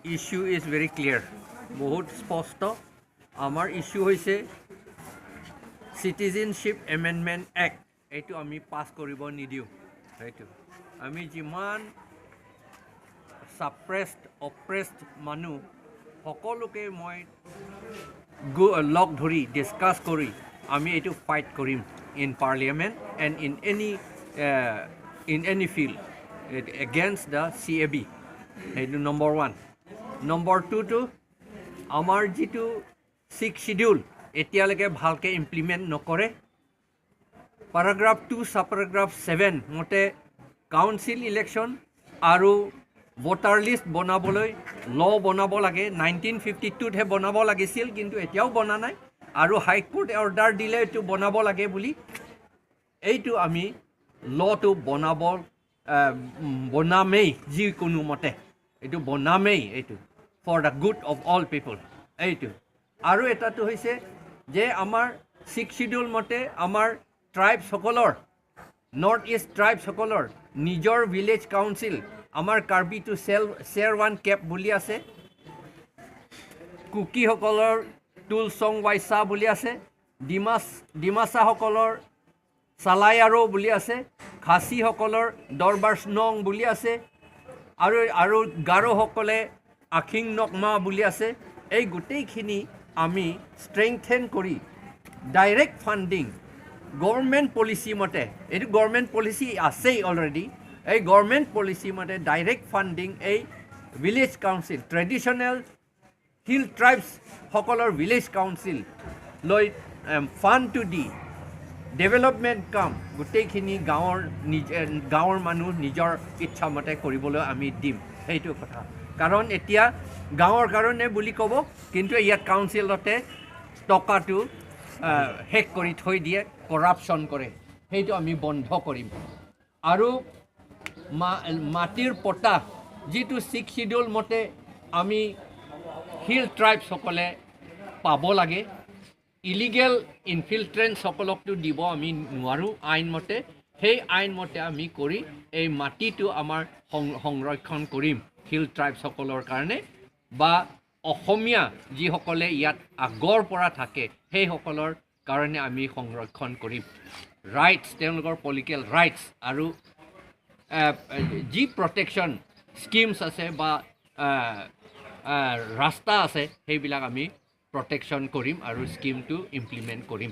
Issue is very clear, বহুত স্পষ্ট। আমাৰ ইছ্যু হৈছে চিটিজেনশ্বিপ এমেণ্ডমেণ্ট এক্ট, এইটো আমি পাছ কৰিব নিদিওঁ। সেইটো আমি যিমান ছাপ্ৰেছড, অপ্ৰেছড মানুহ সকলোকে মই লগ ধৰি ডিছকাছ কৰি আমি এইটো ফাইট কৰিম in parliament and in any field against the CAB। সেইটো নম্বৰ ওৱান। নম্বৰ টুটো আমাৰ যিটো ছিক্স চিডিউল এতিয়ালৈকে ভালকৈ ইমপ্লিমেণ্ট নকৰে। Paragraph 2, sub paragraph 7 মতে কাউন্সিল ইলেকশ্যন আৰু ভোটাৰ লিষ্ট বনাবলৈ ল' বনাব লাগে। 1952তহে বনাব লাগিছিল, কিন্তু এতিয়াও বনা নাই আৰু হাইকোৰ্টে অৰ্ডাৰ দিলে এইটো বনাব লাগে বুলি। এইটো আমি ল'টো বনাব বনামেই, যিকোনো মতে এইটো বনামেই, এইটো for the good of all people এইটো। আৰু এটাটো হৈছে যে আমাৰ ছিক্স চিডিউল মতে আমাৰ ট্ৰাইবছসকলৰ, নৰ্থ ইষ্ট ট্ৰাইবছসকলৰ নিজৰ ভিলেজ কাউন্সিল, আমাৰ কাৰ্বিটো চেল শ্বেয়াৰ ওৱান কেপ বুলি আছে, কুকিসকলৰ টুলচং ৱাইচা বুলি আছে, ডিমাচাসকলৰ চালায়াৰো বুলি আছে, খাচীসকলৰ দৰবাৰ স্নং বুলি আছে আৰু গাৰোসকলে আখিং নকমা বুলি আছে। এই গোটেইখিনি আমি ষ্ট্ৰেংথেন কৰি ডাইৰেক্ট ফাণ্ডিং গভৰ্ণমেণ্ট পলিচি মতে, এইটো গভৰ্ণমেণ্ট পলিচি আছেই অলৰেডি, এই গভৰ্ণমেণ্ট পলিচি মতে ডাইৰেক্ট ফাণ্ডিং এই ভিলেজ কাউন্সিল, ট্ৰেডিশ্যনেল হিল ট্ৰাইবছসকলৰ ভিলেজ কাউন্সিল লৈ ফাণ্ডটো দি ডেভেলপমেণ্ট কাম গোটেইখিনি গাঁৱৰ নিজে, গাঁৱৰ মানুহ নিজৰ ইচ্ছামতে কৰিবলৈ আমি দিম, সেইটো কথা। কাৰণ এতিয়া গাঁৱৰ কাৰণে বুলি ক'ব, কিন্তু ইয়াত কাউন্সিলতে টকাটো শেষ কৰি থৈ দিয়ে, কৰাপশ্যন কৰে। সেইটো আমি বন্ধ কৰিম। আৰু মাটিৰ পট্টা যিটো ছিক্স চিডিউল মতে আমি হিল ট্ৰাইবছসকলে পাব লাগে, ইলিগেল ইনফিল্ট্ৰেণ্টসকলকতো দিব আমি নোৱাৰোঁ আইনমতে। সেই আইনমতে আমি কৰি এই মাটিটো আমাৰ সংৰক্ষণ কৰিম হিল ট্ৰাইবছসকলৰ কাৰণে বা অসমীয়া যিসকলে ইয়াত আগৰ পৰা থাকে, সেইসকলৰ কাৰণে আমি সংৰক্ষণ কৰিম ৰাইটছ, তেওঁলোকৰ পলিটিকেল ৰাইটছ আৰু যি প্ৰটেকশ্যন স্কিমছ আছে বা ৰাস্তা আছে, সেইবিলাক আমি প্ৰটেকশ্যন কৰিম আৰু স্কিমটো ইমপ্লিমেণ্ট কৰিম।